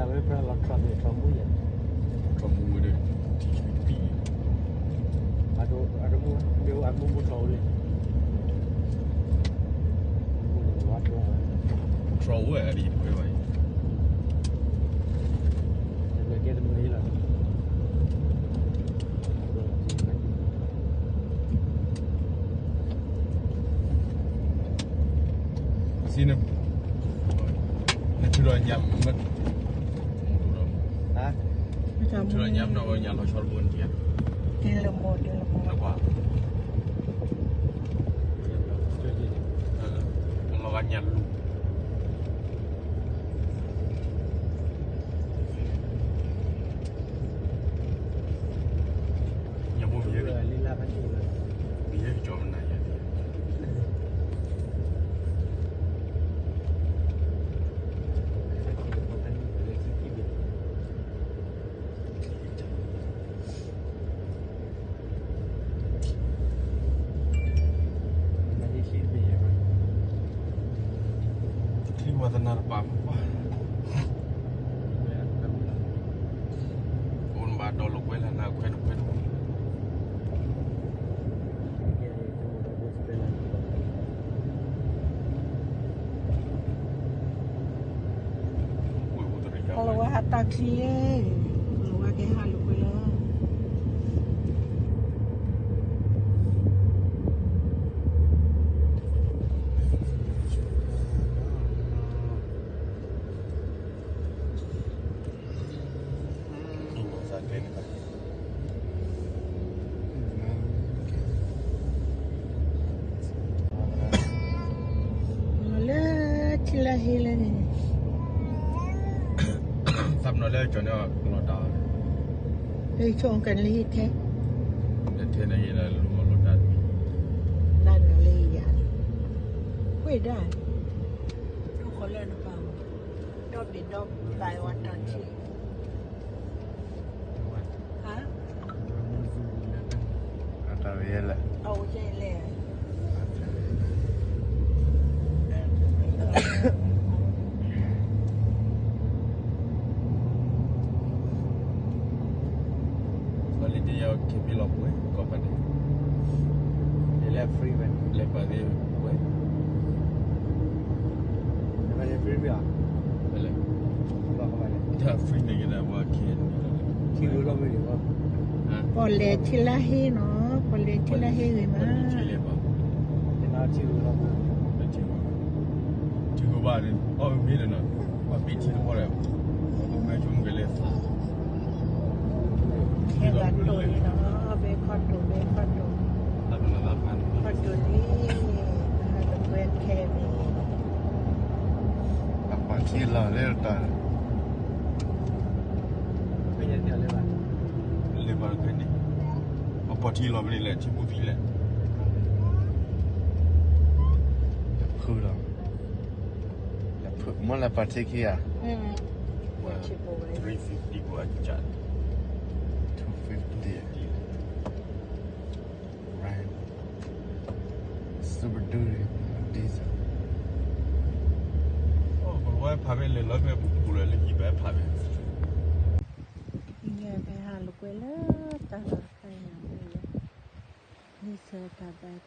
အဝဲဖဲလီၤထီၣ်န့ၣ်ထီၣ်မူယဲၢ်, ထီၣ်မူဝဲဒီး ထံဆံတံၢ်, အတမူ, မ့ၢ်အမူမူထီၣ်ဝဲန့ၣ်, ထီၣ်ဝဲအဒံးတခွဲဘၣ်အံၤ, ကဲတမုာ်လီၤ. စံးန့ၣ်, နထုးဒီးညၣ်, နထုးဒီးညၣ်မနီၤ ညၣ်လီၤဆီတဘိနထံၣ်ဧါ, တဲလၢမိၢ်တဲလၢမိၢ်, အလီၤဂာ်ညၣ်လူၤ ညၣ်ဘိမ့ၢ်, မ့ၢ်ကၠီမနၤယၤ, ချံဝါသနာတပာ်မပှၤ, အိၣ်နဘၣ်ဒီးလီၤကွဲလၢနခွဲနခွဲတမူ, ကလၤဝါဟးတၢ်ချံ, ကလၤဝါကဟဲဟးလိာ်ကွဲလီၤ. လၢထံလၢဟ့လၢန့ၣ်, သးပနီၣ်လၢကၠီၤန့ၣ်လီၤတၢ်, လၢဆိကမိၣ်လၢဟံၣ်ထဲ, ထဲန့ၣ်လီၤတၢ်, လၢနၤလၢယၤ, ဝဲဒၣ်, ဒိၣ်ဃီလၢနပၤ, ဒီဘ့ၣ်ဒီဘၣ်ဝဲတၢ်ထံ အတၢ်ဝဲလဲၣ်, အဝဲလဲၣ်, ပှၤလၢတယၤက့ၤပ့ၤလီၤပှဲၤ ကီၢ်ပၤန့ၣ်, လဲၤ free ဝဲ လဲၤပာ်သ့ပှဲၤ, လဲၤ free မ့ၢ်ဧါ, လဲၤ တၢ် free န့ၣ်က့ၤဒၣ်ပှၤခဲန့ၣ်, ထံဂုၤလီၤမ့ၢ်န့ၣ်, ပီၣ်လဲၣ်ထံလၢဟ့နီၤ, ပီၣ်လဲၣ်ထံလၢဟ့ဂ့ၤမး, ထံဂုၤဘၣ်န့ၣ် အီၣ်မ့ၢ်န့ၣ်နီၤ, ပှၤပ့ၤထံတဝီဒီး မ့ၢ်ဆိကမိၣ်ကလဲၤသး, ဟဲဘၣ်တိၢ်လံနီၤ, ဘဲခီတိၢ် ဘဲခီတိၢ်, ခီတိၢ်လံ, ဟးတကွဲခဲမ့ၢ်, အပှၤထံလီၤလၢတၢ်, လဲၤဘၣ်တခွဲန့ၣ်, အပှၤထံလီၤဖဲန့ၣ်လဲၣ် ထံပူၤသံလဲၣ်, ဖုလီၤ, မ့ၢ်လၢပှၤထံခံဂၤ, three fifty ကွၢ်ကၢ်, two fifty, Super Duty diesel, အိၣ်ကလဝဲဖးဖဲလဲၤလီၤဖဲပူၤပူၤလၢလၢဟံၣ်ဖဲဖးဖဲ, ဟံၣ်ဖဲဟးလိာ်ကွဲလၢတၢ်လီၢ်တခါအံၤန့ၣ်, လံာ်ဆၢတၢ်ဘၣ်တ့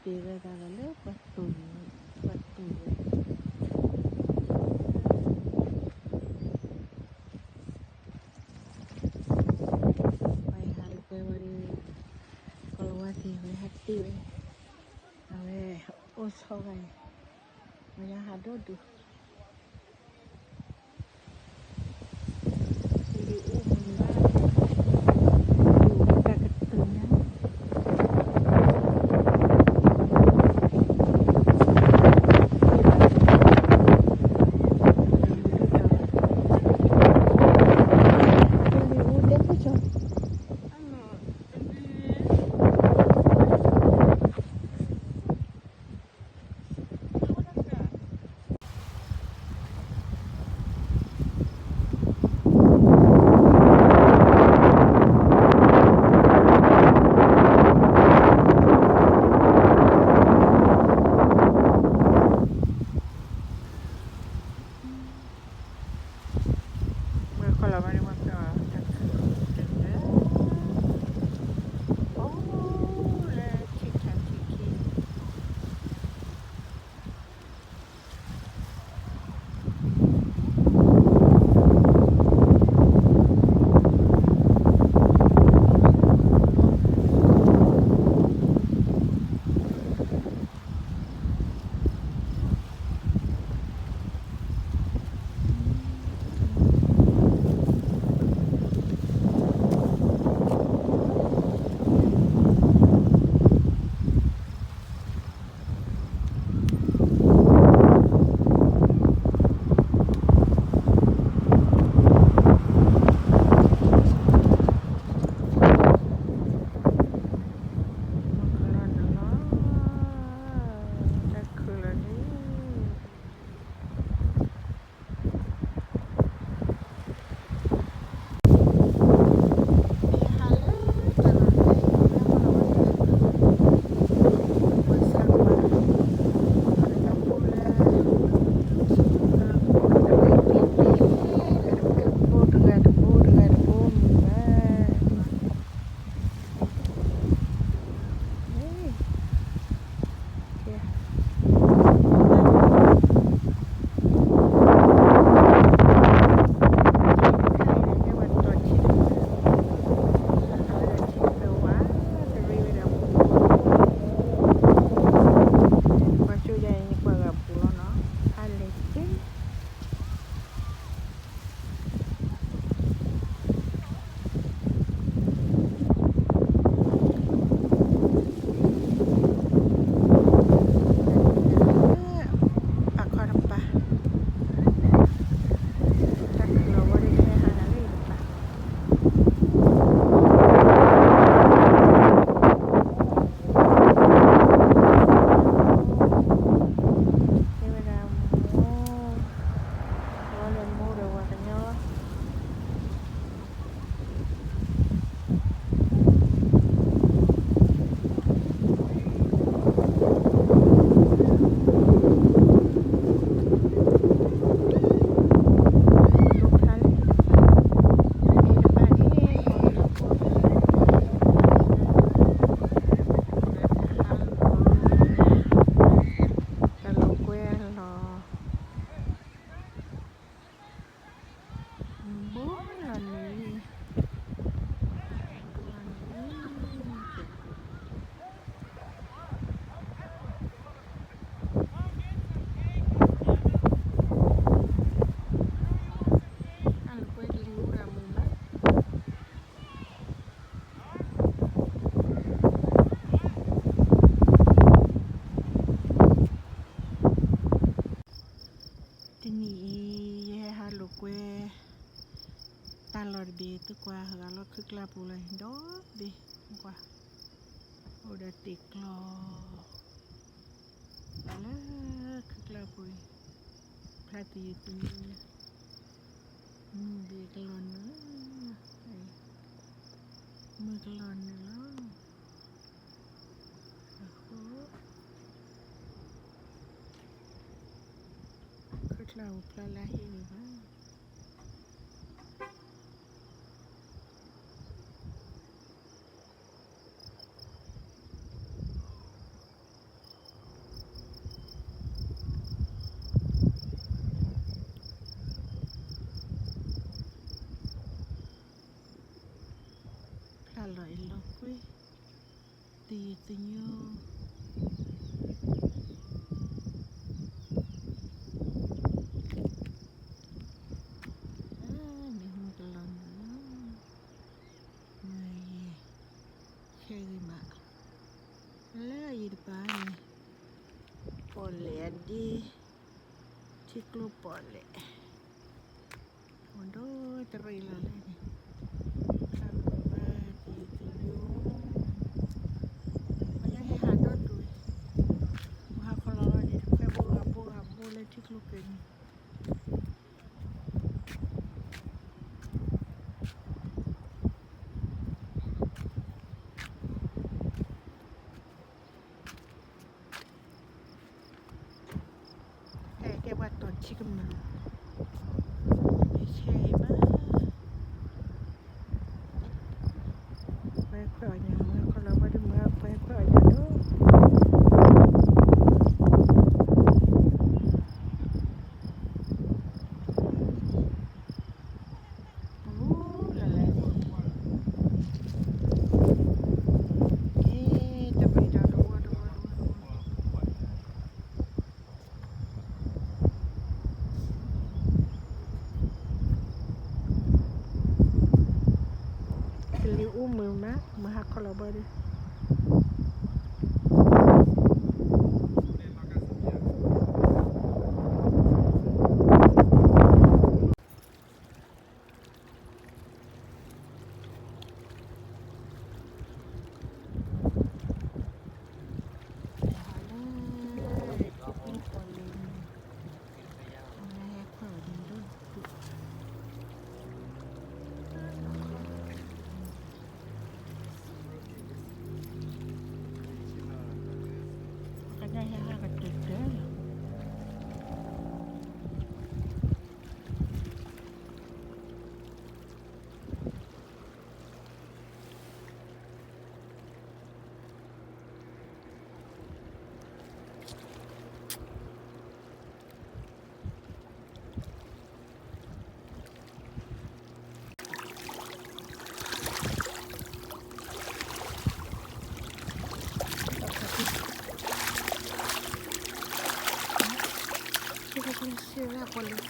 ပ့ၤဝဲဒၣ်လီၤလၢပှၤတိၢ်န့ၣ်, ပှၤတိၢ်ဝဲ, ပှၤအံၤဟးလိာ်ကွဲဝဲဒီး, ကီၢ်လီၤဝါသ့ၣ်ဝဲဟဲတ့ၢ်ဝဲ, အဝဲအိၣ်ဆီဂၤအံၤ, ဝဲဒၣ်ဟးဒိၣ်ဒုး ဒီဘ့ၣ်ကွၢ်, အိၣ်ဒီးတ့ၢ်ကျီ လၢခၢၣ်ကျါပူၤအံၤ, ဖျါသယုၢ်သညိ, မုၢ်ဘ့ၣ်ကလီၤနုာ်, မုၢ်ကလီၤနုာ်လီၤ. အဃိ ခၢၣ်ကျါပူၤဖျါလၢဟ့ၣ်ဂ့ၤဘၣ်. ဖျါလီၤအံၤလီၤကွံာ်, သယုၢ်သညိ. မ့ၢ်မုၢ်ကလီၤနုာ်လီၤ, မုၢ်ယဲၢ် ခဲဂ့ၤမး, လၢအယံၤတပၤန့ၣ် ပီၣ်လဲၣ်အဒ့, ထံကျိပီၣ်လဲၣ်, အိၣ်ဒီးတရံးလီၤလၢန့ၣ်, တၢ်ဘၣ်သယုၢ်သညိ, ပှၤညါဟဲဟးဒီဒူၣ်, မုၢ်ဟါခီလီၤလီၤန့ၣ် တခွဲဘိဂၤဘိဂၤဘိလၢထံကျိက့ၤန့ၣ် ဟဲကဲပှၤတီၤထံကမၢၢ်, ဟဲဘၣ်, ပှၤခွဲးအီၣ်ညၣ်, မုၢ်ဟါခီလီၤဘၣ်ဒီး မုၢ်ဟါပှၤခွဲးအီၣ်ညၣ်ဒီး ပူၤလၢ်လၢ်န့ၣ်, ကဲ တဘ့ၣ်ဒီးတဝီတဝီတဝီတဝီ,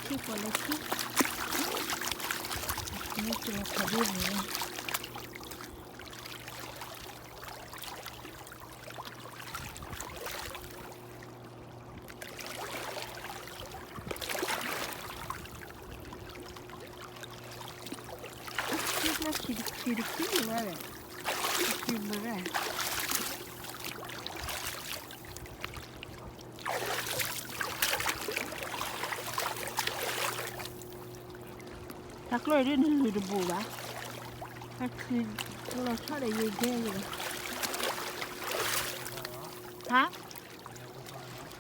ကလံၤအူမုာ်မး မုၢ်ဟါခီလီၤဘၣ်ဒီး ကနၣ်ဟဲဟးကတၢၢ်တၢၢ်လီၤ. ပီၣ်လဲၣ်ထံ ပီၣ်လဲၣ်ထံ, မ့ၢ်ကလီၤခးဒ်န့ၣ် လၢခံတခံတခံဝဲလဲၣ်, ခံမၤဒၣ်, တၢ်ကျိၣ်အံၤဒ်နလုၢ်တဘူးဘၣ်, တၢ်ခံလီၤဆီဒီးယဲၢ်ယဲၢ်လီၤ, ဟါ,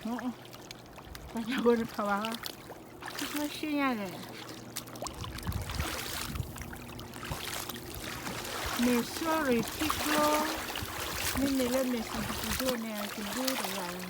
ပှၤညါဝဲတဖးဘၣ်, ထံကျိဆံညါလဲၣ်, မ့ၢ် sorry ထံကျိ, မ့မ့ၢ်လၢ မ့ၢ် sorry ထံကျိန့ၣ် ကဒုတဂၤလီၤ.